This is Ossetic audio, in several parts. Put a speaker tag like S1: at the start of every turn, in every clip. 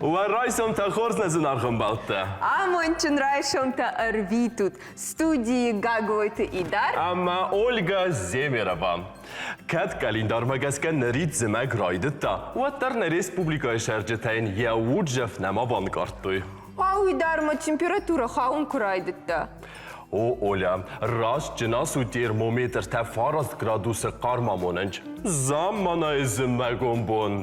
S1: Уӕ райсомтӕ хорз нӕ зынаргъ ӕмбӕлттӕ!
S2: Амондджын райсомтӕ ӕрвитут студийы Гаглойты Идар
S1: ӕмӕ Ольга Земерова. Кӕд къӕлиндармӕ гӕсгӕ нырид зымӕг райдыдта, уӕддӕр нӕ республикӕйы сӕрджытӕ йын йӕ удзӕф нӕма банкъардтой.
S2: Ау, Идармӕ температурӕ хауын куы райдыдта.
S1: О, Оля, раст джынасу термометртӕ фараст градусы хъарм амонӕнч. Замманайы зымӕгон бон.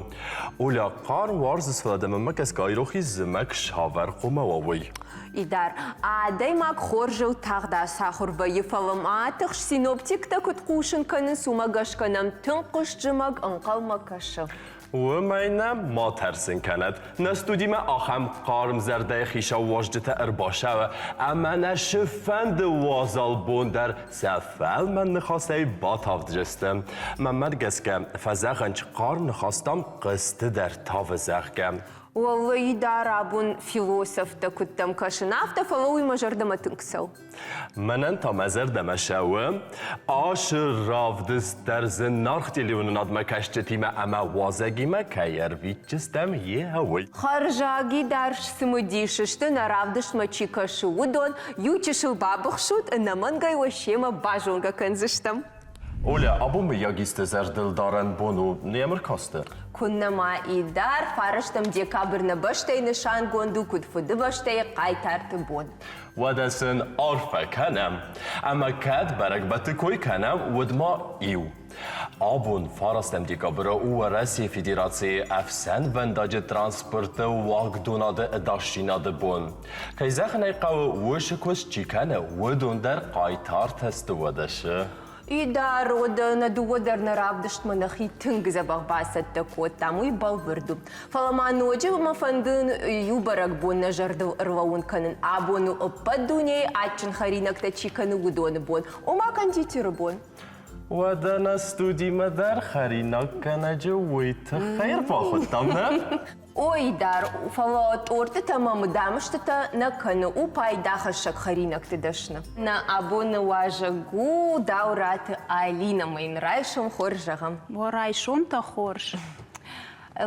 S1: Оля, хъарм уарзыс, фӕлӕ дӕ мӕнмӕ гӕсгӕ айрох ис зымӕг савӕр хъуымӕ уа, уый.
S2: Идар, адӕймаг хорзыл тагъд ацахуыр вӕййы, фӕлӕ ма тыхс синоптиктӕ куыд хъусын кӕнынц, уымӕ гӕсгӕ нӕм тынг хъызт зымӕг ӕнхъӕлмӕ кӕсы.
S1: Уымӕй нӕ ма тӕрсын кӕнӕд. Нӕ студимӕ ахӕм хъарм зӕрдӕйы хицау уазджытӕ ӕрбацӕуы ӕмӕ нӕ цыфӕнды уазал бон дӕр сӕ фӕлмӕн ныхасӕй батавдзысты. Мӕнмӕ гӕсгӕ, фӕзӕгъынц, хъарм ныхӕстӕм хъызты дӕр тавы, зӕгъгӕ.
S2: Уӕллӕй дӕр абон философтӕ куыдтӕм кӕсын, афтӕ, фӕлӕ уый мӕ зӕрдӕмӕ тынг цӕуы.
S1: Мӕнӕн та мӕ зӕрдӕмӕ цӕуы ацы равдыст дӕр зынаргъ телеуынынадмӕ кӕсджытимӕ ӕмӕ уазӕгимӕ кӕй ӕрвитджыстӕм, йе уый.
S2: Хӕрзаги дӕр сцымыдис сты, нӕ равдыстмӕ чи кӕсы, уыдон. Иу чысыл бабыхсут, ӕнӕмӕнгӕй уӕ семӕ базонгӕ кӕндзыстӕм.
S1: Оля, абон мыййаг исты зӕрдылдарӕн бон у не мыркасты?
S2: Куыннӕ ма Идар, фарӕстӕм декабрь нӕ бӕстӕйы нысангонд у куыд Фыдыбӕстӕйы хъайтарты бон.
S1: Уӕдӕ сын арфӕ кӕнӕм. Ӕмӕ кӕд бӕрӕгбӕтты кой кӕнӕм, уӕд ма иу. Абон, фарӕстӕм декабры у Уӕрӕсейы Федерацийы ӕфсӕнвӕндаджы транспорты уагдонады ӕдасдзинады бон. Кӕй зӕгъын ӕй хъӕуы, уыцы куыст чи кӕны, уыдон дӕр хъайтартӕ сты уӕдӕ цы.
S2: Идар, уӕдӕ нӕ дыууӕ дӕр нӕ равдыстмӕ нӕхи тынг дзӕбӕх бацӕттӕ кодтам, уый бӕлвырд у. Фӕлӕ ма ноджы мӕ фӕнды иу бӕрӕгбон нӕ зӕрдыл ӕрлӕууын кӕнын. Абон у ӕппӕт дунейы адджын хӕринӕгтӕ чи кӕны, уыдоны бон, ома кондитеры бон.
S1: Уӕдӕ нӕ студимӕ дӕр хӕринаггӕнӕджы уый тыххӕй ӕрбахуыдтам, нӕ?
S2: Ой дӕр, фӕлӕ тъортытӕ ӕмӕ мыдамӕстытӕ нӕ кӕны, у пайдахӕссӕг хӕринӕгты дӕсны. Нӕ абоны уазӕг у Даураты Алинӕ ӕмӕ йын райсом хорз зӕгъӕм.
S3: О, райсомтӕ хорз.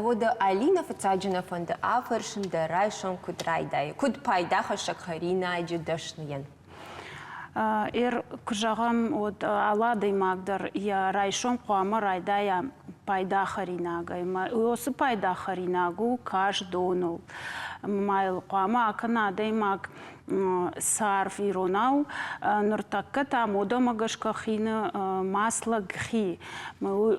S2: Уӕдӕ Алинӕ фыццаджы нӕ фӕнды афӕрсын дӕ райсом куыд райдайы, куыд пайдахӕссӕг хӕринаджы дӕсныйӕн?
S3: Эр, куы зӕгъӕм, уӕд алы адӕймаг дӕр йӕ райсом хъуамӕ райдайа пайда хӕринагӕй. Уыцы пайда хӕринаг у кас доныл. Ма йыл хъуамӕ акӕна адӕймаг царв иронау. Ныртӕккӕ та модӕмӕ гӕсгӕ хины масло гхи.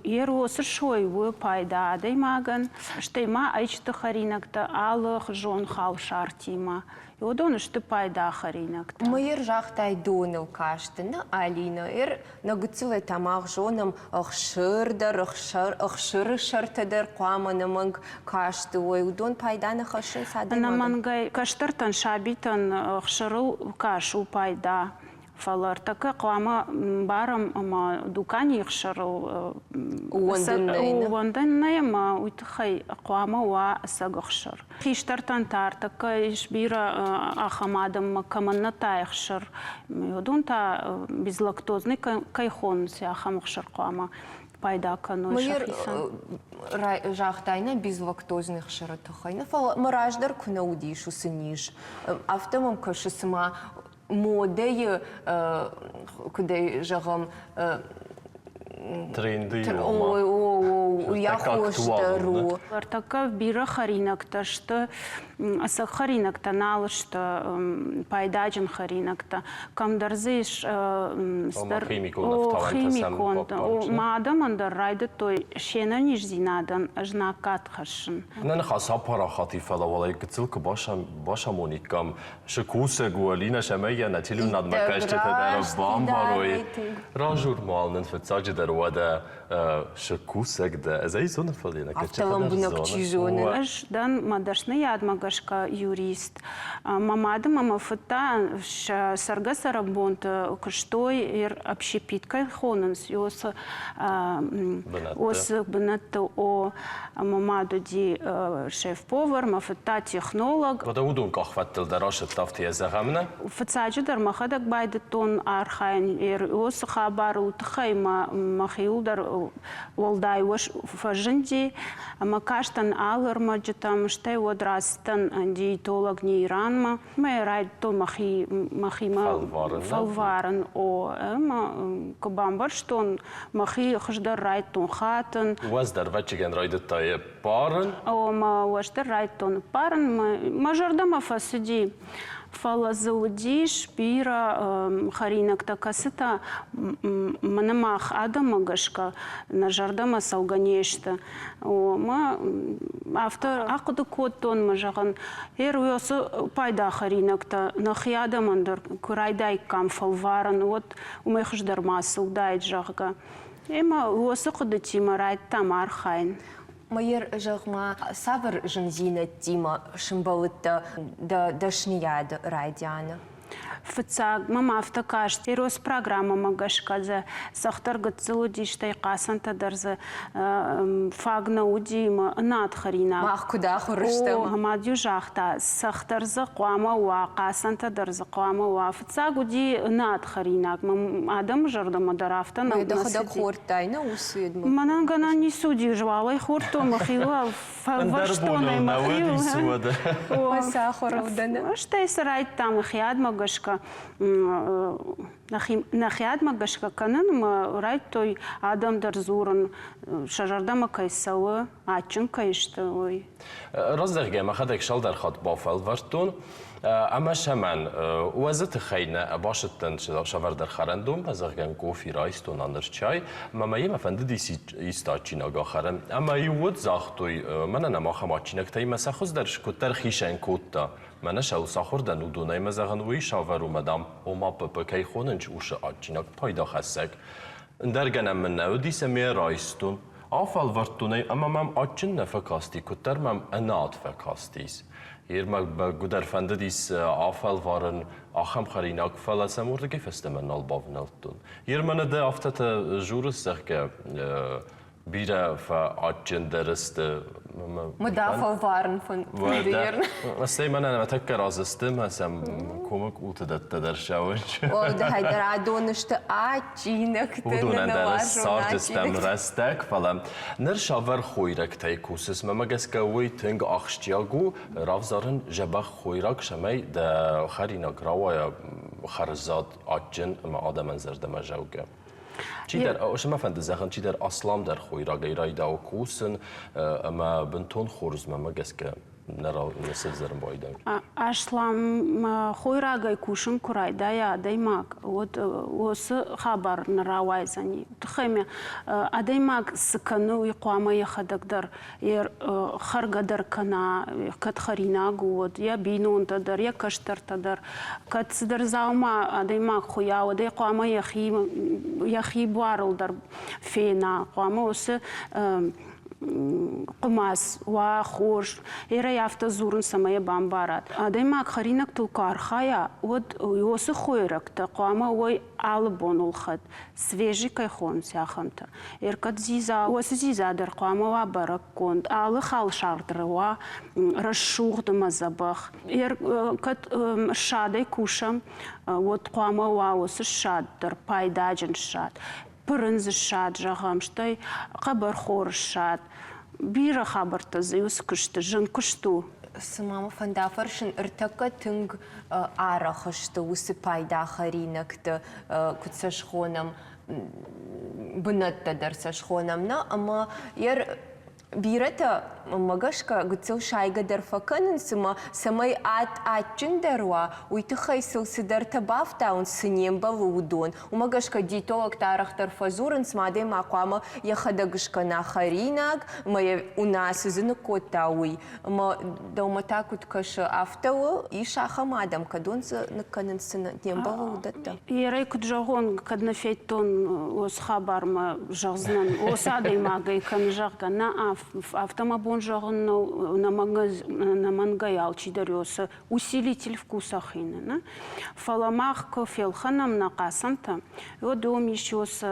S3: Ер уыцы сой у пайда адӕймагӕн, стӕй ма ӕйчыты хӕринӕгтӕ алыхуызон халсартимӕ. Уыдон сты пайда хӕринӕгтӕ.
S2: Мыйыр загътай доныл касты, нӕ Алинӕ, эр нӕ гыццылӕй та мах зонӕм, ӕхсыр дӕр, ӕхсыры сӕртӕ дӕр хъуамӕ ӕнӕмӕнг касты уой. Уыдон пайда нӕ хӕссынц адӕймагӕн?
S3: Ӕнӕмӕнгӕй кӕстӕртӕн, сабитӕн ӕхсырыл кас у пайда. Фӕлӕ ӕртӕккӕ хъуамӕ барӕм ӕмӕ дуканийы ӕхсырыл ууӕндӕн нӕй ӕмӕ уый тыххӕй хъуамӕ уа ӕцӕг ӕхсыр. Хистӕртӕн та ӕртӕккӕ ис бирӕ ахӕм адӕммӕ, кӕмӕн нӕ та ӕхсыр. Уыдон та безлактозный кӕй хонынц, ахӕм ӕхсыр хъуамӕ пайда кӕной сӕхицӕн.
S2: Загътай нӕ безлактозный ӕхсыры тыххӕй, нӕ фӕлӕ мӕ раздӕр куы нӕ уыдис уыцы низ, афтӕ мӕм кӕсы, цыма модӕйы, куыдӕй зӕгъӕм,
S1: Тренды
S2: аххос дӕр у.
S3: Ӕртӕккӕ бирӕ хӕринӕгтӕ сты, ӕцӕг хӕринӕгтӕ нал сты, пайдаджын хӕринӕгтӕ. Кӕмдӕр дзы ис химикон, ма адӕмӕн дӕр райдыдтой се нӕниздзинадӕн знаггад хӕссын.
S1: Нӕ ныхас апарахат и, фӕлӕ уал ӕй гыццыл куы басамониккам, шы кусӕг у Алинӕ, цӕмӕй йӕ нӕ телеуынадмӕ кӕсджытӕ дӕр бамбарой. Ражур ма нын фыццаджыдӕр уӕдӕ шы кусӕг дӕ. дӕ? Ӕз ӕй зонын, фӕлӕ нӕ
S2: Афтӕ лӕмбынӕг чи зоны.
S3: Ӕз дӕн мӕ дӕсныйадмӕ гӕсгӕ юрист. Мӕ мад ӕмӕ мӕ фыд та сӕ цӕргӕ-цӕрӕнбонты куыстой, общепит кӕй хонынц, уыцы бынӕтты. О, мӕ мад уыди шеф-повар, мӕ фыд та технолог.
S1: Уӕдӕ уыдон къахвӕдтыл дӕр асӕтт афтӕ йӕ зӕгъӕм, нӕ?
S3: Фыццаджыдӕр мӕхӕдӕг байдыдтон архайын уыцы хабарыл, тыххӕй мӕ мӕхиуыл дӕр уӕлдай фӕзынди. Ӕмӕ кастӕн алы ӕрмӕджытӕм, стӕй уӕд рацыдтӕн диетолог Нейранмӕ. Мӕ райдыдтон мӕхи мӕхимӕ фӕлварын. О, ӕмӕ куы бамбӕрстон, мӕхи хуыздӕр райдыдтон хатын.
S1: Уӕз дӕр ӕвӕццӕгӕн райдыдта ӕппарын.
S3: О, мӕ уӕз дӕр райдыдтон ӕппарын. Мӕ зӕрдӕмӕ фӕцыди. Фӕлӕ дзы уыдис бирӕ хӕринӕгтӕ, кӕцытӕ мӕнӕ мах адӕммӕ гӕсгӕ нӕ зӕрдӕмӕ цӕугӕ не сты. Мӕ афтӕ ахъуыды кодтон, мӕ зӕгъын, уыцы пайда хӕринӕгтӕ нӕхи адӕмӕн дӕр куы райдаиккам фӕлварын, уӕд уымӕй хуыздӕр ма цы уыдаид, зӕгъгӕ. Ӕмӕ уыцы хъуыдытимӕ райдыдтам архайын.
S2: Майер, зӕгъ-ма, цавӕр зындзинӕдтимӕ сымбӕлдтӕ дӕ дӕсныйады райдианы?
S3: Фыццаг мӕм афтӕ каст, Эрос программӕмӕ гӕсгӕ дзы цӕхдӕр гыццыл уыди, стӕй хъацӕнтӕ дӕр дзы фаг нӕ уыди ӕмӕ ӕнад хӕринаг.
S2: Мах куыд ахуыр стӕм.
S3: О, мад-иу загъта, цӕхдӕр дзы хъуамӕ уа, хъацӕнтӕ дӕр дзы хъуамӕ уа. Фыццаг уыди ӕнад хӕринаг. Адӕмы зӕрдӕмӕ дӕр афтӕ нӕ
S2: Дӕхӕдӕг хордтай нӕ уыцы едмӕ?
S3: Мӕнӕн гӕнӕн ницы уыди, зуалӕй хордтон, мӕхиуыл фӕлвӕрстон ӕй мӕхиуыл. Стӕй сӕ райдтам нӕхиадмӕ гӕсгӕ нӕхиадмӕ гӕсгӕ кӕнын ӕмӕ райдтой адӕм дӕр дзурын, сӕ зӕрдӕмӕ кӕй цӕуы, адджын кӕй сты, уый.
S1: Раздӕргӕ мӕхӕдӕг цалдӕр хатт бафӕлвӕрдтон ӕмӕ сӕмӕн уӕзы тыххӕй нӕ бацыдтӕн сӕвӕрдӕр хӕрӕндонмӕ, зӕгъгӕ, кофи райстон, а ныр чай, ӕмӕ мӕ йемӕ фӕндыдис исты адджинаг ахӕрын. Ӕмӕ-иу уӕд загътой, мӕнӕн ӕм ахӕм адджинӕгтӕй мӕ сӕ хуыздӕр куыддӕр хицӕн кодта. Мӕнӕ сӕ сахуыр дӕн уыдонӕй мӕ зӕгъын, уый савӕр у, мадам, ома ПП кӕй хонынч, уыцы адджинаг пайдахӕссӕг. Ӕндӕр гӕнӕн мын нӕ уыдис ӕмӕ райстон. Афӕлвӕрдтон ӕй ӕмӕ мӕм адджын нӕ фӕкасти, куыддӕр мӕм ӕнад фӕкастис. Йе бӕгуыдӕр фӕндыдис афӕлварын ахӕм хӕринаг, фӕлӕ сӕм уырдыгӕй фӕстӕмӕ нал бавнӕлдтон. Ерманы ды афтӕтӕ дзурыс, зӕгъгӕ, бирӕ фӕадджындӕр сты.
S2: Мыдафӕлварын фӕндыйӕн.
S1: Стӕй мӕнӕ мӕ тӕккӕ разы сты, мӕ сӕм комы къулты дӕттӕ дӕр ссӕуынц.
S2: Уӕлдай дӕр адон сты адджинӕгты.
S1: Уыдонӕн дӕр цардыстӕм рӕстӕг, фӕлӕ ныр савӕр хойрӕгтӕй кусыс. Мӕмӕ гӕсгӕ уый тынг ахсджиаг у равзарын дзӕбӕх хойраг, цӕмӕй дӕ хӕринаг рауайа хӕрзад, адджын ӕмӕ адӕмӕн зӕрдӕмӕдзӕугӕ. Чидӕр, мӕ фӕнды зӕгъын, чидӕр асламдӕр хойрагӕй райдауы кусын ӕмӕ бынтон хорз, мӕмӕ гӕсгӕ, нӕ сӕвзӕрын байдайы.
S3: Аслам хойрагӕй кусын куы райдайа адӕймаг, уӕд уыцы хабар нӕ рауайдзӕни. Тыххӕй мӕ адӕймаг цы кӕны, уый хъуамӕ йӕхӕдӕг дӕр хӕргӕ дӕр кӕна, кӕд хӕринаг у, уӕд йӕ бинонтӕ дӕр, йӕ кӕстӕртӕ дӕр. Кӕд цыдӕр дзаума адӕймаг хуыйа, уӕд ӕй хъуамӕ йӕхи, йӕхи буарыл дӕр фена, хъуамӕ уыцы хъуымац уа хорз. Ерӕй афтӕ дзурын, цӕмӕй йӕ бамбарат. Адӕймаг хӕринӕгтыл куы архайа, уӕд уыцы хойрӕгтӕ хъуамӕ уой алы бон ӕлхӕд, свежий кӕй хонынц, ахӕмтӕ. Ӕркӕд дзидза, уыцы дзидза дӕр хъуамӕ уа бӕрӕггонд, алы халсар дӕр уа рӕсугъд ӕмӕ дзӕбӕх. Кӕд ссадӕй кусӕм, уӕд хъуамӕ уа уыцы ссад дӕр пайдаджын ссад. Пырындзы ссад, зӕгъӕм, стӕй хъӕбӕрхоры ссад. Бирӕ хабӕрттӕ дзы уыцы куысты, зын куыст у.
S2: Цыма мӕ фӕнда фӕрсын, ӕртӕккӕ тынг арӕх сты уыцы пайда хӕринӕгты, куыд сӕ схонӕм, бынӕттӕ дӕр сӕ схонӕм, нӕ? Ӕмӕ йӕ. Бирӕтӕ, мӕнмӕ гӕсгӕ, гыццыл сайгӕ дӕр фӕкӕнынц, цыма цӕмӕй ад адджындӕр уа, уый тыххӕй сыл цыдӕртӕ бафтауынц, цы не мбӕлы, уыдон. Уымӕ гӕсгӕ диетологтӕ арӕхдӕр фӕдзурынц, ма адӕймаг хъуамӕ йӕхӕдӕг скӕна хӕринаг, ӕмӕ йӕ уына, цы дзы ныккодта, уый. Ӕмӕ дӕумӕ та куыд кӕсы, афтӕ у? Ис ахӕм адӕм, кӕдон дзы ныккӕнынц, цы не мбӕлы, уыдӕттӕ?
S3: Ерӕй куыд зӕгъон, кӕд нӕ федтон уыцы хабармӕ зӕгъдзынӕн, уыцы адӕймагӕй кӕны, зӕгъгӕ, нӕ, афтӕ мӕ бон зӕгъын нӕу, ӕнӕмӕнгӕй алчидӕр уыцы усилитель вкуса хины, нӕ? Фӕлӕ мах куы фелхӕнӕм нӕ хъацӕнтӕ, уӕд уым ис уыцы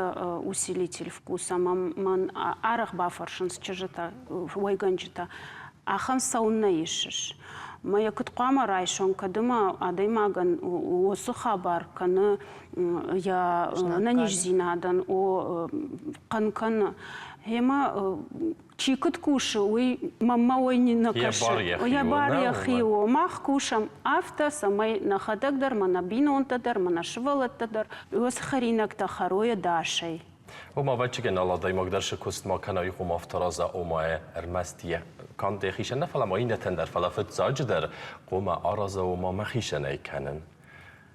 S3: усилитель вкуса, ӕмӕ мӕн арӕх бафӕрсынц чызджытӕ, уӕйгӕнджытӕ, ахӕм цӕуыннӕ исыс? Мӕ йӕ куыд хъуамӕ райсон, кӕд ӕмӕ адӕймагӕн уыцы хабар кӕны йӕ ӕнӕниздзинадӕн, о, хъӕн кӕны. Гъемӕ чи куыд кусы, уый мӕнмӕ уый нӕ кӕсы. Йӕ бар йӕхи у. Мах кусӕм афтӕ, цӕмӕй нӕхӕдӕг дӕр, мӕ нӕ бинонтӕ дӕр, мӕ нӕ сывӕллӕттӕ дӕр уыцы хӕринӕгтӕ хӕрой ӕдасӕй.
S1: Ома, ӕвӕццӕгӕн, алы адӕймаг дӕр сӕ куыст ма кӕна, уый хъуамӕ афтӕ араза, ома ӕрмӕст йӕ канд йӕхицӕн нӕ, фӕлӕ ма иннӕтӕн дӕр, фӕлӕ фыццаджыдӕр хъуамӕ араза, ома мӕхицӕн ӕй кӕнын.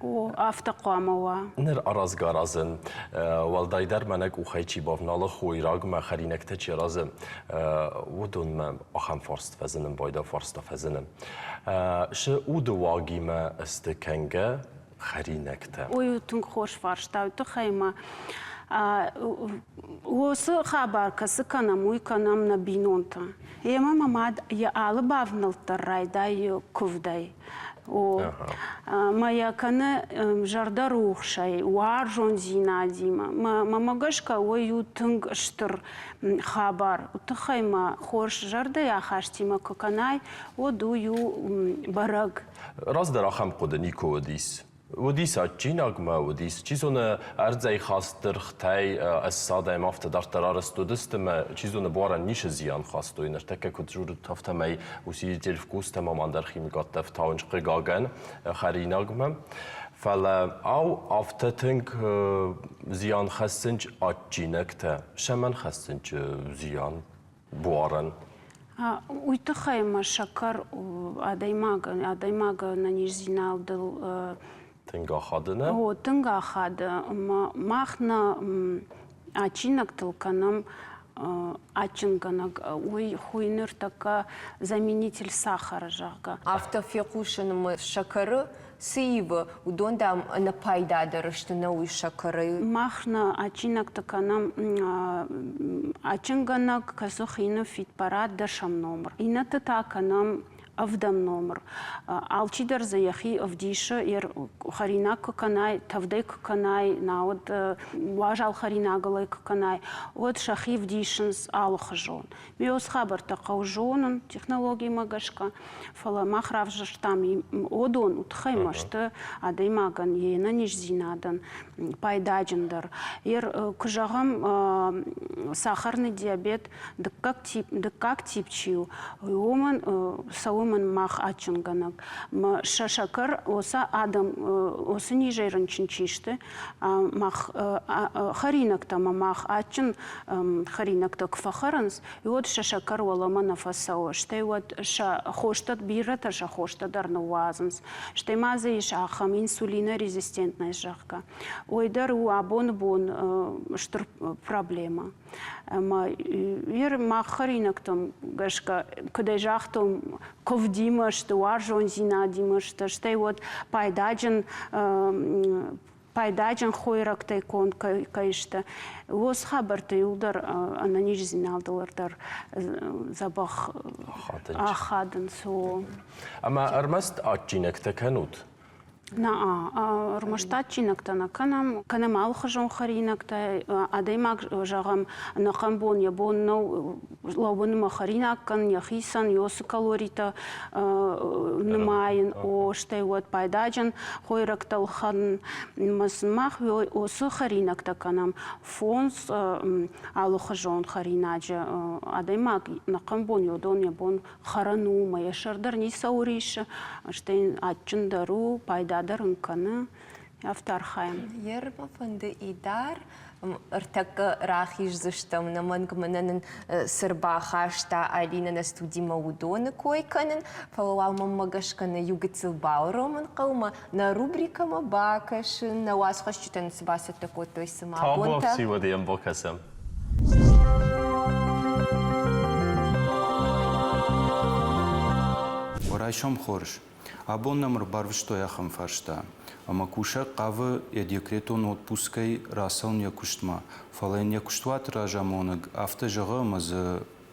S3: О, афтӕ хъуамӕ уа.
S1: Ныр аразгӕ аразын, уӕлдайдӕр мӕнӕ къухӕй чи бавналы, хойрагмӕ хӕринӕгтӕ чи аразы, уыдонмӕ ахӕм фарст фӕзынын, байда фарста фӕзыны. Сы уды уагимӕ сты кӕнгӕ хӕринӕгтӕ?
S3: Уый у тынг хорз фарста. Уый тыххӕй ма уыцы хабар кӕцы кӕнӕм, уый кӕнӕм нӕ бинонтӕ. Емӕ мӕ мад йӕ алы бавнӕлд дӕр райдайы куывдӕй. О, мӕ йӕ кӕны зӕрдӕрухсӕй, уарзондзинадимӕ. Мӕ гӕсгӕ уый у тынг стыр хабар. Уый тыххӕй мӕ хорз зӕрдӕйы ахастимӕ куы кӕнай, уӕд уый у бӕрӕг.
S1: Раздӕр ахӕм хъуыды никуы уыдис. Уыдис адджинагмӕ, уыдис, чи зоны, ӕрдзӕй хаст дыргътӕй ӕссадӕм афтӕ дарддӕр арӕзт уыдысты мӕ, чи зоны, буарӕн ницы зиан хастой. Ныртӕккӕ куыд дзурут, афтӕмӕй усилитель вкус-тӕ ма ӕндӕр химикаттӕ ӕфтауынц, хъыгагӕн, хӕринагмӕ. Фӕлӕ, ау, афтӕ тынг зиан хӕссынц адджинӕгтӕ? Цӕмӕн хӕссынц зиан буарӕн?
S3: Уый тыххӕй ӕмӕ сӕкӕр адӕймагӕн, адӕймагы ӕнӕниздзинадыл
S1: Тынг ахады, нӕ?
S3: О, тынг ахады. Ӕмӕ мах нӕ адджинӕгтыл кӕнӕм адджынгӕнӕг. Уый хуыйны ныртӕккӕ заменитель сахара, зӕгъгӕ.
S2: Афтӕ фехъусын ӕмӕ сӕкӕры цы ивы, уыдон, дам, ӕнӕпайдадӕр сты нӕ уый сӕкӕрӕй.
S3: Мах нӕ адджинӕгтӕ кӕнӕм адджынгӕнӕг, кӕцы хины фидпарад дӕсӕм номыр. Иннӕты та кӕнӕм ӕвдӕм номыр. Алчидӕр дзы йӕхи ӕвдисы, хӕринаг куы кӕнай, тӕвдӕй куы кӕнай, науӕд уазал хӕринагыл ӕй куы кӕнай, уӕд сӕхи ӕвдисынц алыхуызон. Ме уыцы хабӕрттӕ хъӕуы зонын технологимӕ гӕсгӕ. Фӕлӕ мах равзӕрстам уыдон, уый тыххӕй ма сты адӕймагӕн йе нӕниздзинадӕн пайдаджындӕр. Куы зӕгъӕм, сахарный диабет дыккаг тип, дыккаг тип чи у, уымӕн цӕуы мӕн мах адджынгӕнӕг. Сӕ сӕкӕр уыцы адӕм уыцы низӕй рынчын чи сты, мах хӕринӕгтӕ ӕмӕ мах адджын хӕринӕгтӕ куы фӕхӕрынц, уӕд сӕ сӕкӕр уӕлӕмӕ нӕ фӕцӕуы, стӕй уӕд сӕ хостӕ, бирӕтӕ сӕ хостӕ дӕр ныууадзынц. Стӕй ма дзы ис ахӕм инсулинорезистентность, зӕгъгӕ. Уый дӕр у абоны бон стыр проблемӕ. Ӕмӕ ир мах хӕринӕгтӕм гӕсгӕ, куыд ӕй загътон, куывдимӕ сты, уарзондзинадимӕ сты, стӕй уӕд пайдаджын пайдаджын хойрӕгтӕй конд кӕй сты, уыцы хабӕрттӕ иуылдӕр ӕнӕниздзинадыл дӕр дзӕбӕх ахадынц.
S1: Ӕмӕ ӕрмӕст адджинӕгтӕ кӕнут?
S3: Нӕ, ӕрмӕст адджинӕгтӕ нӕ кӕнӕм, кӕнӕм алыхуызон хӕринӕгтӕ. Адӕймаг, зӕгъӕм, ӕнӕхъӕн бон йӕ бон нӕу лӕууынмӕ хӕринаг кӕнын йӕхицӕн, йосы калоритӕ нымайын, о, стӕй уӕд пайдаджын хойрӕгтӕ лхӕнын. Ӕмӕ сын мах уыцы хӕринӕгтӕ кӕнӕм фондз алыхуызон хӕринаджы. Адӕймаг ӕнӕхъӕн бон йодон йӕ бон хӕрын у, ӕмӕ йӕ сӕр дӕр ницӕуыл риссы, стӕй йын адджын дӕр у, пайда дӕр ын кӕны. Афтӕ архайӕм.
S2: Йе рмӕ фӕнды Идар. Ӕртӕккӕ рахиздзыстӕм, нӕмӕнг мӕнӕ нын цы рбахаста Алинӕ нӕ студимӕ уыдоны кой кӕнын, фӕлӕ уал мӕнмӕ гӕсгӕ нӕ иу гыццыл бауромын хъӕуы нӕ рубрикӕмӕ бакӕсын, нӕ уацхӕсджытӕн цы бацӕттӕ кодтой цыма бонтӕ.
S1: Табуафси, уӕд йӕм бакӕсӕм.
S4: Райсом хорз. Абон нӕм ӕрбарвыстой ахӕм фарста, ӕмӕ кусӕг хъавы йӕ декретон отпускӕй рацӕуын йӕ куыстмӕ, фӕлӕ йын йӕ куыстуаты разамонӕг афтӕ зӕгъы ӕмӕ дзы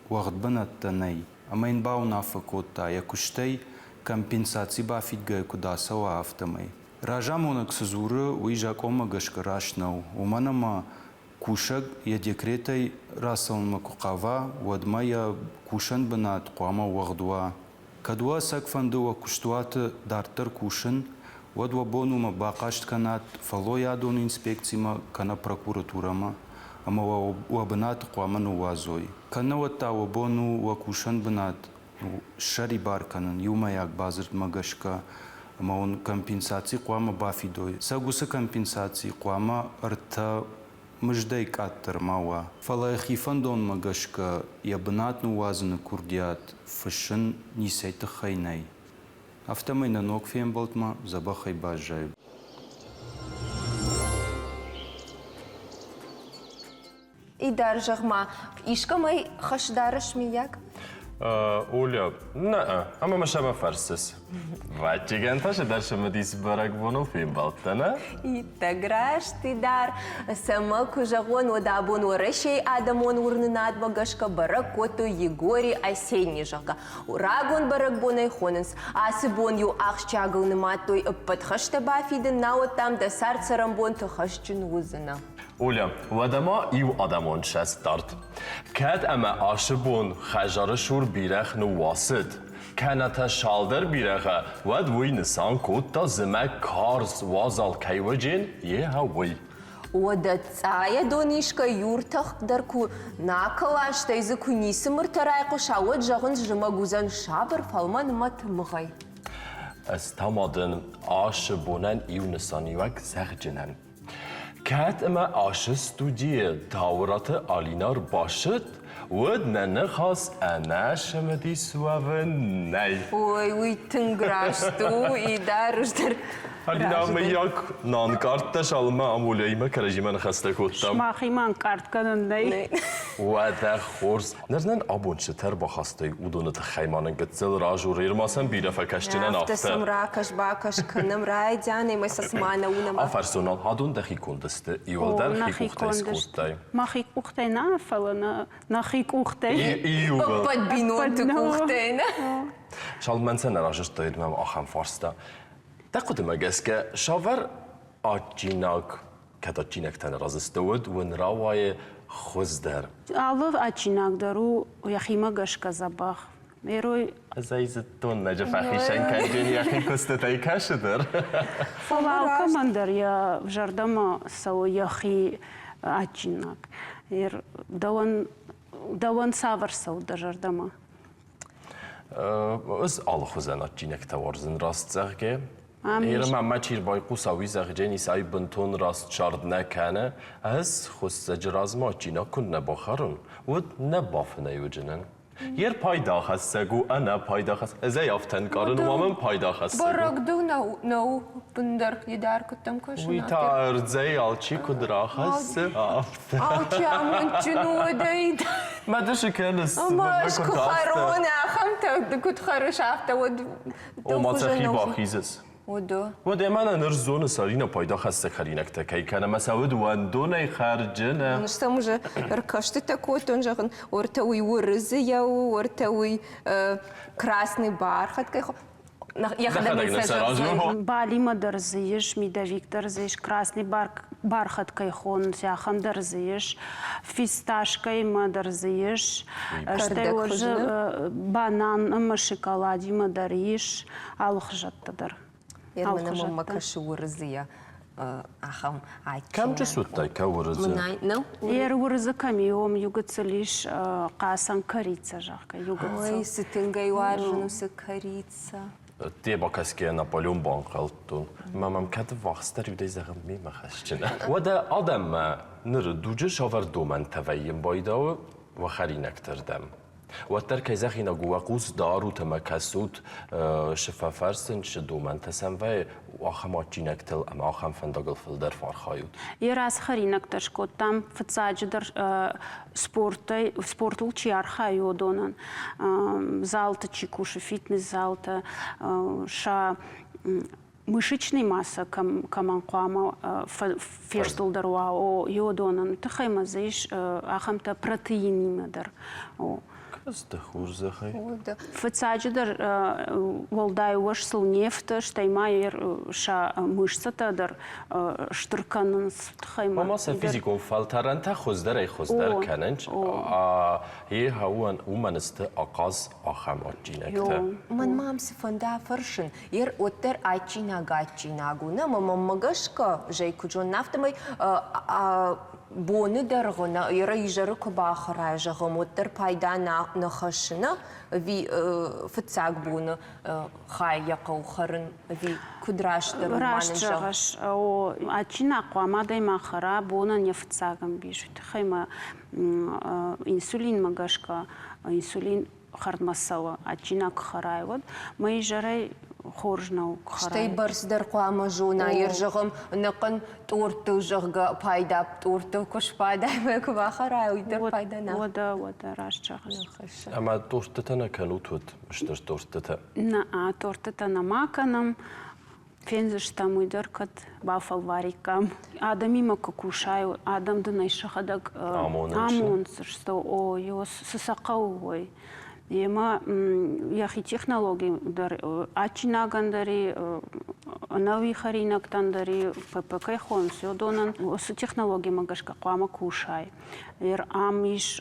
S4: уӕгъд бынӕттӕ нӕй. Ӕмӕ йын бауынаффӕ кодта, йӕ куыстӕй компенсаци бафидгӕйӕ куыд ацӕуа, афтӕмӕй. Разамонӕг цы дзуры, уый закъонмӕ гӕсгӕ раст нӕу, уымӕн ӕмӕ кусӕг йӕ декретӕй рацӕуынмӕ куы хъава, уӕдмӕ йӕ кусӕн бынат хъуамӕ уӕгъд уа. Кӕд уӕ ӕцӕг фӕнды уӕ куыстуаты дарддӕр кусын, уӕд уӕ бон уымӕ бахъаст кӕнат фӕллойадон инспекцимӕ кӕнӕ прокуратурӕмӕ ӕмӕ уӕ уӕ бынаты хъуамӕ ныууадзой. Кӕннӕуӕд та уӕ бон у уӕ кусӕн бынат ссӕрибар кӕнын иумӕйаг бадзырдмӕ гӕсгӕ ӕмӕ уын компенсаци хъуамӕ бафидой. Сӕ уыцы компенсаци хъуамӕ ӕртӕ мыздӕй къаддӕр ма уа. Фӕлӕ йӕхи фӕндонмӕ гӕсгӕ йӕ бынат ныууадзыны курдиат фыссын ницӕй тыххӕй нӕй. Афтӕмӕй нӕ ног фембӕлдмӕ дзӕбӕхӕй баззайут.
S2: Идар, зӕгъ-ма, искӕмӕй хӕс дарыс, миййаг?
S1: Оля, нӕ, ӕмӕ мӕ сӕмӕ фӕрсыс. Вӕццӕгӕн та дӕр цымыдис бӕрӕгбоныл фембӕлдтӕ, нӕ?
S2: Иттӕг раст, Идар. Цӕмӕ куы зӕгъон, уӕд абон Уӕрӕсейы адӕмон уырнынадмӕ гӕсгӕ бӕрӕг кодтой Егорий Осенний, зӕгъгӕ. Рагон бӕрӕгбонӕй хонынц. Ацы бон-иу ахсджиагыл нымадтой ӕппӕт хӕстӕ бафидын, науӕд, дам, дӕ цард-цӕрӕнбонты хӕсджын уыдзынӕ.
S1: Оля, уӕдӕ ма иу адӕмон сӕстдард. Кӕд ӕмӕ ацы бон хӕдзары цур бирӕгъ ныууасыд, кӕнӕ та цалдӕр бирӕгъы, уӕд уый нысан кодта зымӕг карз уазал кӕй уыджен, йе уый.
S2: Уӕдӕ цъайӕ дон искӕй юртӕх дӕр куы нӕ акӕла, стӕй дзы куы ницы мыртӕ райхъуыса, уӕд зӕгъынц зымӕг уыдзӕн сабыр, фӕлмӕн ӕмӕ тымыгъӕй.
S1: Ӕз та ма дын ацы бонӕн иу нысаниуӕг зӕгъджынӕн. Кӕд ӕмӕ ацы студийы Дауыраты Алинӕ ӕрбацыд, уӕд нӕ ныхас ӕнӕсымыдис уӕвын нӕй.
S2: Ой, уый тынг раст у, Идар дӕр.
S1: Алинӕ, мыййаг, нӕ цалынмӕ Амулӕимӕ кӕрӕдзимӕ ныхӕстӕ кодтам.
S3: Сымахимӕ ӕнкъард кӕнын нӕй.
S1: Уӕдӕ хорз. Ныр нын абон цытӕ ӕрбахастой, уыдоны тыххӕй ма нын гыццыл разур, ма сӕм бирӕ фӕкӕсджынӕн
S2: афтӕ. Афтӕ сӕм ракӕс-бакӕс кӕнӕм райдианӕй ӕмӕ сӕ цыма нӕ уынӕм.
S1: Афарстон, адон дӕхи конд сты, иуылдӕр хи къухтӕй скодтай.
S3: Мӕхи къухтӕй нӕ, фӕлӕ нӕхи къухтӕй.
S2: Ӕппӕт бинонты къухтӕй, нӕ?
S1: Салман сӕ нӕ разырдтай мӕм ахӕм фарста. Дӕ хъуыдымӕ гӕсгӕ, цавӕр адджинаг кӕд адджинӕгтӕ нӕ разы сты, уӕд уын рауайы хуыздӕр.
S3: Алы адджинаг дӕр у йӕхимӕ гӕсгӕ дзӕбӕх. Эрой
S1: Ӕз ӕй зыдтон, лӕджы фӕхицӕн кӕнджын йӕхи куыстытӕй кӕсы дӕр.
S3: Фӕлӕ алкӕмӕн дӕр йӕ зӕрдӕмӕ цӕуы йӕхи адджинаг. Дӕуӕн, дӕуӕн цавӕр цӕуы дӕ зӕрдӕмӕ?
S1: Ӕз алыхуызӕн адджинӕгтӕ уарзын, раст зӕгъгӕ. Ирмӕ мӕ чи рбайхъуса, уый зӕгъджен исай бынтон раст сӕрд нӕ кӕны. Ӕз хуыссӕджы размӕ адджинаг куы нӕ бахӕрон, уӕд нӕ бафынӕй уыджынӕн. Йе рпайдахӕссӕг у ӕнӕпайдахӕссӕг. Ӕз ӕй афтӕ нкъарын, уымӕ мын пайдахӕссӕг у.
S2: Бӕрӕг дыл нӕу ӕппындӕр Идар куыдтӕм кӕсын.
S1: Уый та ӕрдзӕй алчи куыд рахӕссы, афтӕ.
S2: Алчи амондджын у уӕдӕй.
S1: Мӕ дысы кӕныс.
S2: Ӕмӕ ӕз куы хӕрон ахӕмтӕ, ды куыд хӕрыс, афтӕ уӕд
S1: Ома цӕхи бахизыс.
S2: Уыдо.
S1: Уӕд ӕмӕ нӕ ныр зоны Сарина пайдахӕссӕг хӕринӕгтӕ кӕй кӕны ӕмӕ сӕ уыд уӕндонӕй хӕрджыны.
S2: Стӕм уже ӕркӕстытӕ кодтон, зӕгъын, уӕртӕ уый уырыдзыйӕ у, уӕртӕ уый красный бархат кӕй йӕхӕдӕг нын сӕ зӕгъдзӕн.
S3: Балимӕ дӕр дзы ис, медовик дӕр дзы ис, красный бархат кӕй хонынц, ахӕм дӕр дзы ис, фисташкӕимӕ дӕр дзы ис, стӕй уӕзы банан ӕмӕ шоколадимӕ дӕр ис, алыхуызӕттӕ дӕр.
S2: Мӕнӕ мӕнмӕ кӕсы уырыдзыйӕ ахӕм адджын.
S1: Кӕм ты суыдтай, кӕ уырыдзы?
S2: Нӕу?
S3: Ер уырыдзы кӕм и, уым иугыццыл ис хъацӕн корица, зӕгъгӕ, иугыццыл.
S2: Ой, цы тынг ӕй уарзын уыцы корица.
S1: Те бакӕсгӕйӕ Наполеон банхъӕлдтон, ӕмӕ мӕм кӕд ӕввахсдӕр уыдӕй зӕгъын мемӕ хӕсджын. Уӕдӕ адӕммӕ ныры дуджы цавӕр домӕнтӕ вӕййын байдауы уӕ хӕринӕгты рдӕм? Уӕддӕр кӕй зӕгъинаг у, уӕ хъус дарут ӕмӕ кӕсут, цы фӕфӕрсынц, цы домӕнтӕ сӕм вӕййы, ахӕм адджинӕгтыл ӕмӕ ахӕм фӕндагыл фылдӕр фӕархайут.
S3: Йӕ рацы хӕринӕгтӕ скодтам фыццаджыдӕр спортӕй, спортыл чи архайы, уыдонӕн. Залты чи кусы, фитнес-залтӕ, сӕ мышечный масса кӕмӕн хъуамӕ фестылдӕр уа, уыдонӕн. Тыххӕй ма дзы ис ахӕмтӕ протеинимӕ дӕр.
S1: Кӕсты хорзӕхӕй.
S3: Фыццаджыдӕр уӕлдай уӕз сыл не фты, стӕй ма сӕ мышцӕтӕ дӕр стыр кӕнынц. Тыххӕй ма.
S1: Ома сӕ физикон фӕлтӕрӕнтӕ хуыздӕрӕй-хуыздӕр кӕнынц, йе уымӕн сты ахъаз ахӕм адджинӕгтӕ.
S2: Мӕн ма ам цы фӕнды афӕрсын, ер уӕддӕр адджинаг адджинаг у, нӕ ӕмӕ мӕнмӕ гӕсгӕ, зӕй куыд зонын, афтӕмӕй боны дӕргъы нӕ изӕры куы бахӕрай, зӕгъӕм, уӕддӕр пайда нӕ хӕссы, нӕ? Ӕви фыццаг боны хай йӕ хъӕуы хӕрын, ӕви куыд растдӕр у?
S3: Раст зӕгъыс. О, адджинаг хъуамӕ адӕймаг хӕра бонӕн йӕ фыццаг ӕмбис. Уый тыххӕй мӕ инсулинмӕ гӕсгӕ инсулин хӕрдмӕ цӕуы, адджинаг куы хӕрай, уӕд мӕ изӕрӕй хорз нӕу куы хӕрай.
S2: Стӕй бӕрц дӕр хъуамӕ зона, йе зӕгъӕм, ӕнӕхъӕн тъорттыл, зӕгъгӕ, пайда тъорттыл куы сбадай ӕмӕ куы бахӕрай, уый дӕр пайда нӕ.
S3: Уӕдӕ, уӕдӕ, раст зӕгъыс.
S1: Ӕмӕ тъорттытӕ нӕ кӕнут уӕд, стыр тъорттытӕ?
S3: Нӕ, тъорттытӕ нӕма кӕнӕм. Фендзыстӕм уый дӕр, кӕд бафӕлвариккам. Адӕмимӕ куы кусай, адӕм дын ӕй сӕхӕдӕг амондзысты, о, цы сӕ хъӕуы, уый. Емӕ йӕхи технологи дӕр адджинагӕн дӕр и, ӕнӕуи хӕринӕгтӕн дӕр и, ППК-й хонынц, уыдонӕн уыцы технологимӕ гӕсгӕ хъуамӕ кусай. Ер ам ис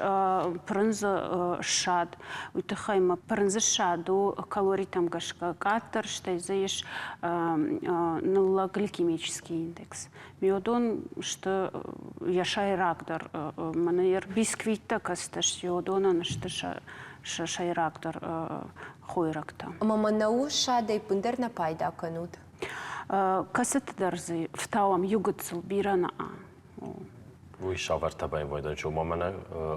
S3: пырындзы ссад. Уый тыххӕй ма пырындзы ссад у калоритӕм гӕсгӕ къаддӕр, стӕй дзы ис ныллӕг гликемический индекс. Уыдон сты йӕ сӕйрагдӕр. Мӕнӕ ер бисквиттӕ кӕцытӕ сты, уыдонӕн сты сӕ сӕйрагдӕр хойрӕгтӕ.
S2: Ӕмӕ мӕнӕуы ссадӕй ӕппындӕр нӕ пайда кӕнут?
S3: Кӕцыты дӕр дзы фтауӕм иу гыццыл, бирӕ нӕ.
S1: Уый сӕвӕрдта байвойдӕн, ома мӕнӕ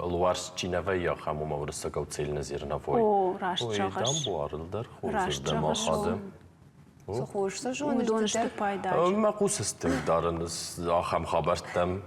S1: луарс чи нӕ вӕййы, ахӕм уымӕ уырыссагау цельнозерновой.
S3: О, раст зӕгъыс.
S1: Ой, дам буарыл дӕр хорзырдӕм ахады.
S2: Цы хорз цы зоныс
S3: Уыдон сты пайдаджын.
S1: Мӕ хъус стынг дарын ахӕм хабӕрттӕм.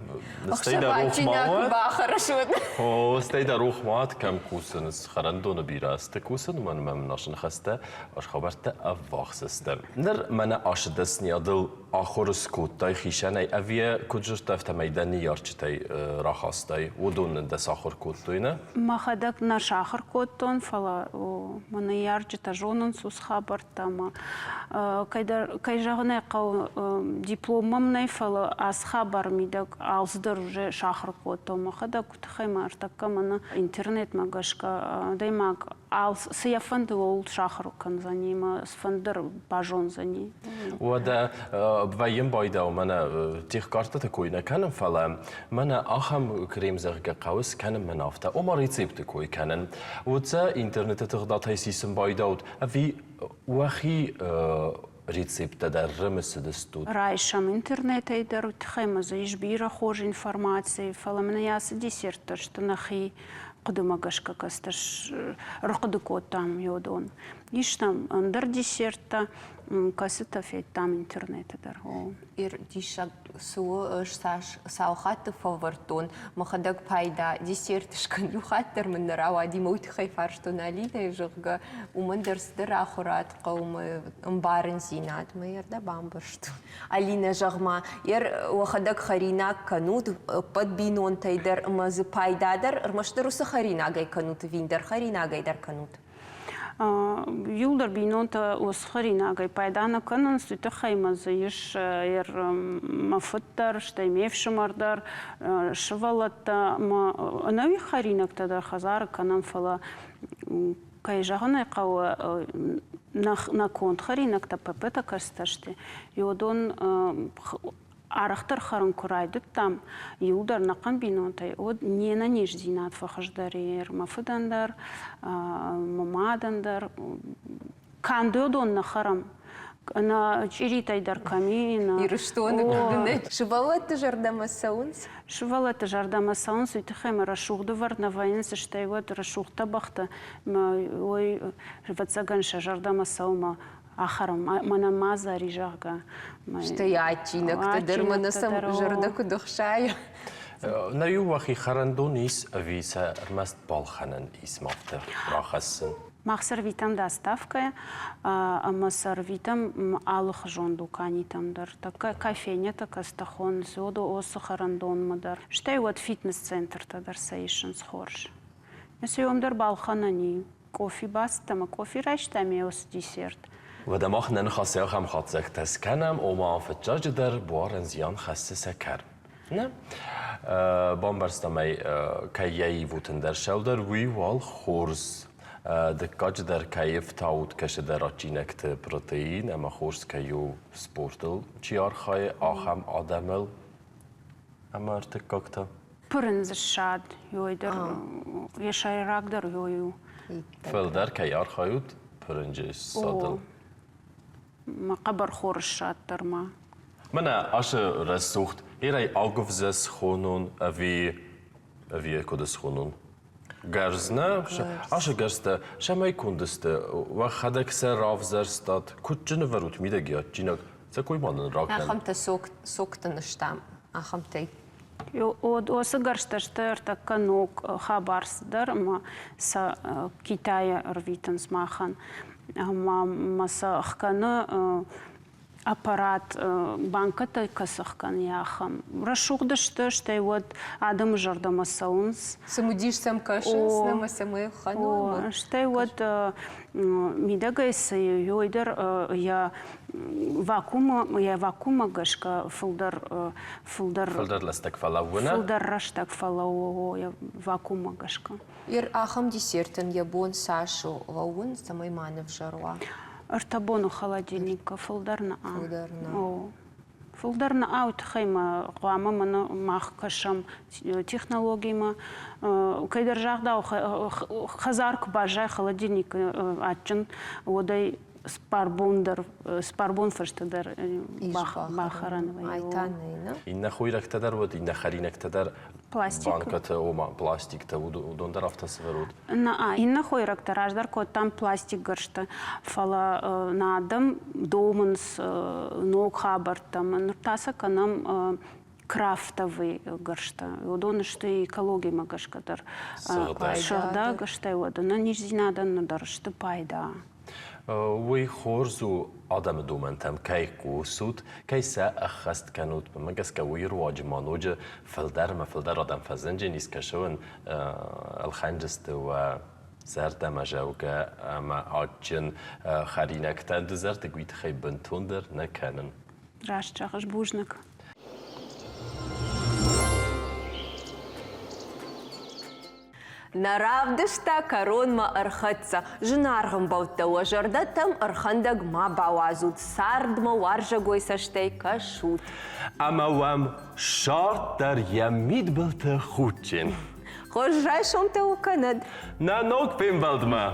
S1: Стӕй дӕ рух ма
S2: Ӕхсӕвӕджинаг бахӕрыс уӕд.
S1: О, стӕй дӕ рух ма уӕд, кӕм кусынц. Хӕрӕндоны бирӕ азты кусын, уымӕн мӕм насы ныхӕстӕ, хабӕрттӕ ӕввахс сты. Ныр мӕнӕ ацы дӕсныйадыл ахуыр скодтай хицӕнӕй ӕви йӕ куыд зыдтай, афтӕмӕй дӕ ныййарджытӕй рахастай? Уыдон нын дӕ сахуыр кодтой, нӕ?
S3: Мӕхӕдӕг нӕ сахуыр кодтон, фӕлӕ мӕ ныййарджытӕ зонынц уыцы хабӕрттӕ ӕмӕ кӕйдӕр, кӕй зӕгъын ӕй хъӕуы, диплом мӕм нӕй, фӕлӕ ацы хабары мидӕг алцыдӕр уже сахуыр кодтон мӕхӕдӕг. Тыххӕй мӕ ӕртӕккӕ мӕнӕ интернетмӕ гӕсгӕ адӕймаг цы йӕ фӕнды, ууыл сахуыр кӕндзӕни ӕмӕ цыфӕнды дӕр базондзӕни.
S1: Уӕдӕ вӕййын байдау мӕнӕ техкартӕты кой нӕ кӕнын, фӕлӕ мӕнӕ ахӕм крем, зӕгъгӕ, хъӕуы скӕнын мӕн афтӕ, ома рецепты кой кӕнын. Уыцы интернеты тыгъдадӕй сисын байдаут ӕви уӕхи рецепттӕ дӕр рымысыдыстут?
S3: Райсӕм интернетӕй дӕр, уый тыххӕй ма дзы ис бирӕ хорз информаци, фӕлӕ мын ацы десерттӕ сты нӕхи хъуыдымӕ гӕсгӕ кӕцытӕ ӕрхъуыды кодтам уыдон. Ис нӕм ӕндӕр десерттӕ, кӕцытӕ федтам интернеты дӕр.
S2: Диссаг цы у, ӕз цас цал хатты фӕлвӕрдтон, мӕхӕдӕг пайда десерт скӕн, иу хатт дӕр мын нӕ рауади, мӕ уый тыххӕй фарстон Алинӕйы, зӕгъгӕ, уымӕн дӕр цыдӕр ахуырад хъӕуы мӕ ӕмбарындзинад, мӕ зӕрдӕ бамбӕрстон. Алинӕ, зӕгъ-ма, уӕхӕдӕг хӕринаг кӕнут ӕппӕт бинонтӕй дӕр ӕмӕ дзы пайда дӕр ӕрмӕстдӕр уыцы хӕринагӕй кӕнут ӕви ӕндӕр хӕринагӕй дӕр кӕнут?
S3: Иуылдӕр бинонтӕ уыцы хӕринагӕй пайда нӕ кӕнынц, уый тыххӕй ма дзы ис мӕ фыд дӕр, стӕй ме фсымӕр дӕр, сывӕллӕттӕ ӕмӕ ӕнӕуи хӕринӕгтӕ дӕр хӕдзары кӕнӕм, фӕлӕ кӕй зӕгъын ӕй хъӕуы, нӕ конд хӕринӕгтӕ ПП-тӕ кӕцытӕ сты, уыдон арӕхдӕр хӕрын куы райдыдтам, иуылдӕр ӕнӕхъӕн бинонтӕй, уӕд не нӕниздзинад фӕхуыздӕр и мӕ фыдӕн дӕр, мӕ мадӕн дӕр. Канд уыдон нӕ хӕрӕм. Нӕ чъиритӕй дӕр кӕм и, нӕ.
S2: Ирыстоны куыд Сывӕллӕтты зӕрдӕмӕ цӕуынц?
S3: Сывӕллӕтты зӕрдӕмӕ цӕуынц, уый тыххӕй мӕ рӕсугъд ӕвӕрд нӕ вӕййынц, стӕй уӕд рӕсугъд тӕбӕгътӕ, мӕ уый, ӕвӕццӕгӕн, сӕ зӕрдӕмӕ цӕуы мӕ ахӕрӕм, мӕнӕ ма зари, зӕгъгӕ.
S2: Стӕй адджинӕгтӕ дӕр мӕнӕ сӕм зӕрдӕ куыд ӕхсайы.
S1: Нӕ иу уӕхи хӕрӕндон ис ӕви сӕ ӕрмӕст балхӕнӕн ис мафтӕ рахӕссын?
S3: Мах сӕ рвитӕм доставкӕйӕ ӕмӕ сӕ рвитӕм алыхуызон дуканитӕм дӕр. Кофейнятӕ кӕцытӕ хонынц, уыцы хӕрӕндонмӕ дӕр. Стӕй уӕд фитнес-центртӕ дӕр сӕ исынц хорз. Цы дӕр балхӕнӕн и. Къофи бацыдтӕ ӕмӕ къофи райстам йӕ уыцы десерт.
S1: Уӕдӕ мах нӕ ныхасы ахӕм хатдзӕгтӕ скӕнӕм, ома фыццаджыдӕр буарӕн зиан хӕссы сӕкӕр. Нӕ? Бамбӕрстам ӕй, кӕй йӕ ивут ӕндӕр сӕлдӕр, уый уал хорз. Дыккаджыдӕр кӕй ӕфтаут кӕсыдӕр адджинӕгты протеин ӕмӕ хорз кӕй у спортыл чи архайы, ахӕм адӕмыл ӕмӕ ӕртыккӕгтӕ.
S3: Пырындзы ссад, ёй дӕр, йӕ сӕйрагдӕр ёй у.
S1: Фылдӕр кӕй архайут пырынджы ссадыл?
S3: Мӕ хъӕбӕрхоры ссад дӕр ма.
S1: Мӕнӕ ацы рӕсугъд ирӕй агуывзӕ схонон ӕви ӕви куыд схонон? Гӕрз нӕ, ацы гӕрзтӕ цӕмӕй конд сты? Уӕхӕдӕг сӕ равзӕрстат? Куыд нывӕрут мидӕги адджинаг? Сӕ кой ма нын ракӕн.
S2: Ахӕмтӕ сокты нызтам, ахӕмтӕй.
S3: Уыцы гӕрзтӕ сты ӕртӕккӕ ног хабар цыдӕр ӕмӕ сӕ Китайӕ ӕрвитынц махӕн. Ӕмӕ ма сӕ ӕхгӕны аппарат банкӕтӕ кӕцы ӕхгӕны, ахӕм. Рӕсугъд сты, стӕй уӕд адӕмы зӕрдӕмӕ цӕуынц.
S2: Цымыдис сӕм кӕсынц, ӕмӕ цӕмӕй ӕхгӕной.
S3: Стӕй уӕд мидӕгӕй цы дӕр йӕ вакуумы йӕ вакууммӕ гӕсгӕ фылдӕр фылдӕр
S1: фылдӕр рӕстӕг фӕлӕууы
S3: фылдӕр рӕстӕг фӕлӕууы йӕ вакууммӕ гӕсгӕ.
S2: Ер ахӕм десертӕн йӕ бон цас у лӕууын, цӕмӕй ма нывзӕр уа?
S3: Ӕртӕ боны холодильникы фылдӕр нӕ.
S2: Фылдӕр нӕ.
S3: О. Фылдӕр нӕ уый тыххӕй ма хъуамӕ мӕнӕ мах кӕсӕм технологимӕ. Кӕйдӕр загъдау, хӕдзар куы баззайы холодильникы адджын, уӕд ӕй цыппар бон дӕр, цыппар бон фӕстӕ дӕр бахӕрӕн вӕййы.
S1: Иннӕ хойрӕгтӕ дӕр уӕд, иннӕ хӕринӕгтӕ дӕр банкӕты, ома пластиктӕ, уыдон дӕр афтӕ сӕвӕрут?
S3: Нӕ, иннӕ хойрӕгтӕ раздӕр кодтам пластикгӕрзты, фӕлӕ нӕ адӕм домынц ног хабӕрттӕм. Ныр та сӕ кӕнӕм крафтовый гӕрзтӕ. Уыдон сты экологимӕ гӕсгӕ дӕр сыгъдӕг, стӕй уӕд ӕнӕниздзинадӕн дӕр сты пайда.
S1: Уый хорз у адӕмы домӕнтӕм кӕй хъусут, кӕй сӕ ӕххӕст кӕнут. Мӕнмӕ гӕсгӕ уый руаджы ма ноджы фылдӕр ӕмӕ фылдӕр адӕм фӕзынджынис, кӕсӕуын ӕлхӕнджысты уӕ зӕрдӕмӕзӕугӕ ӕмӕ адджын хӕринӕгтӕ. Дызӕрдыг уый тыххӕй бынтондӕр нӕ кӕнын.
S3: Раст зӕгъыс, бузныг.
S2: Нӕ равдыста кӕронмӕ ӕрхӕццӕ. Зынаргъ ӕмбӕлттӕ, уӕ зӕрдӕтӕм ӕрхӕндӕг ма бауадзут, цардмӕ уарзӕгой цӕстӕй кӕсут.
S1: Ӕмӕ уӕм сӕрд дӕр йӕ мидбылты худджын.
S2: Хорз райсомтӕ у кӕнӕд.
S1: Нӕ ног фембӕлдмӕ!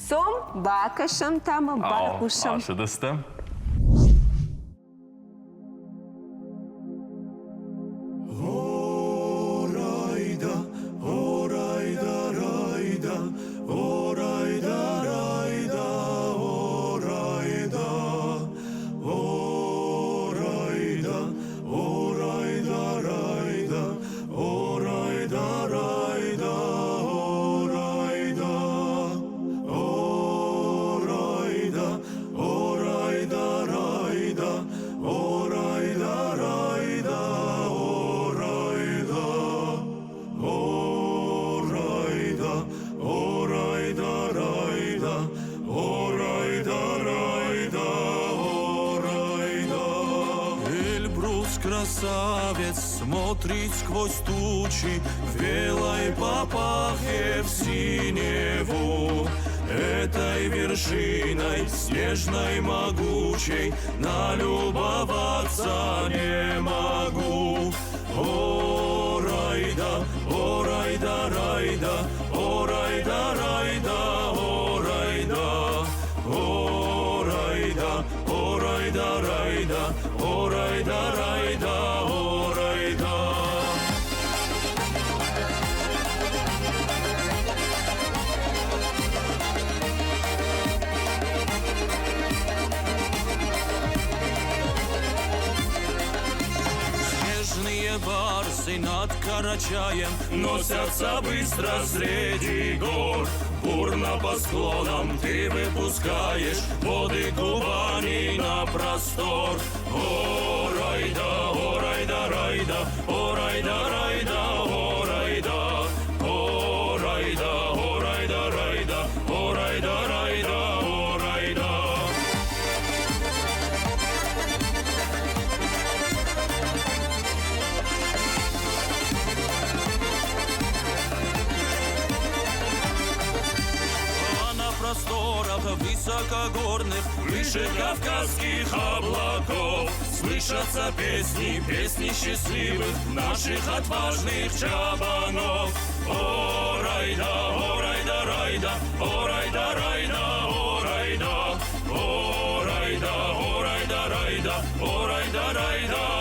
S2: Цом, бакӕсӕм та мӕ байхъусӕм.
S1: Ацыдыстӕм.
S5: О, райда, о, райда, райда, о, райда, райда, о, райда, о, райда, о, райда, райда, о, райда, райда, о, райда, о, райда, о, райда, райда, о, райда, райда, о, райда, о, райда, о, райда, райда, о, райда, райда, о, райда. Эльбрус красавец смотрит сквозь тучи в белой папахе в синеву. Этой вершиной снежной могучей налюбоваться не могу. О, райда, о, райда, райда, о, райда, райда, о, райда, о. райда, о райда, райда, о райда. Снежные барсы над Карачаем Носятся быстро среди гор. Бурно по склонам ты выпускаешь Воды Кубани на простор. О, райда, о, райда, райда, о, райда, райда, о, райда, о, райда, о, райда, райда, о, райда, райда, о, райда. А на просторах высокогорных, выше кавказских облаков, слышатся песни, песни счастливых наших отважных чабанов. О, райда, о, райда, райда, о, райда, райда, о, райда, о, райда, о, райда, райда, о, райда, райда.